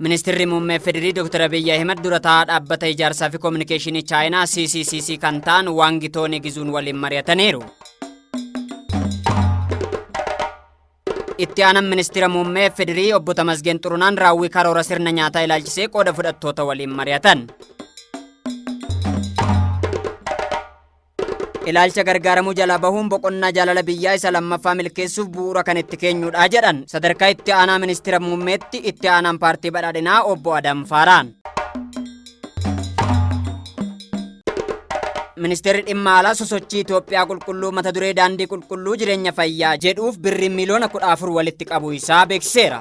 Ministirri Muummee FDRI Dr. Abiyyi Ahimad dura taa'aa dhaabbata ijaarsaa fi kominikeeshinii Chaayinaa CCCC kan ta'an Waangi Toonii Gizuun waliin mari'ataniiru. Itti aanaan ministira muummee FDRI obbo Tamasgeen Xurunaan raawwii karoora sirna nyaataa ilaalchisee qooda fudhattoota waliin mari'atan. Ilaalcha gargaaramuu jalaa bahuun boqonnaa jaalala biyyaa isa lammaffaa milkeessuuf bu'uura kan itti keenyudha jedhan sadarkaa itti aanaa ministira muummeetti itti aanaan paartii badhaadhinaa obbo Adam Faaraan. Ministeerri dhimma alaa sosochii Itoophiyaa qulqulluu mata duree daandii qulqulluu jireenya fayyaa jedhuuf birrii miiliyoona 14 walitti qabuu isaa beeksiseera.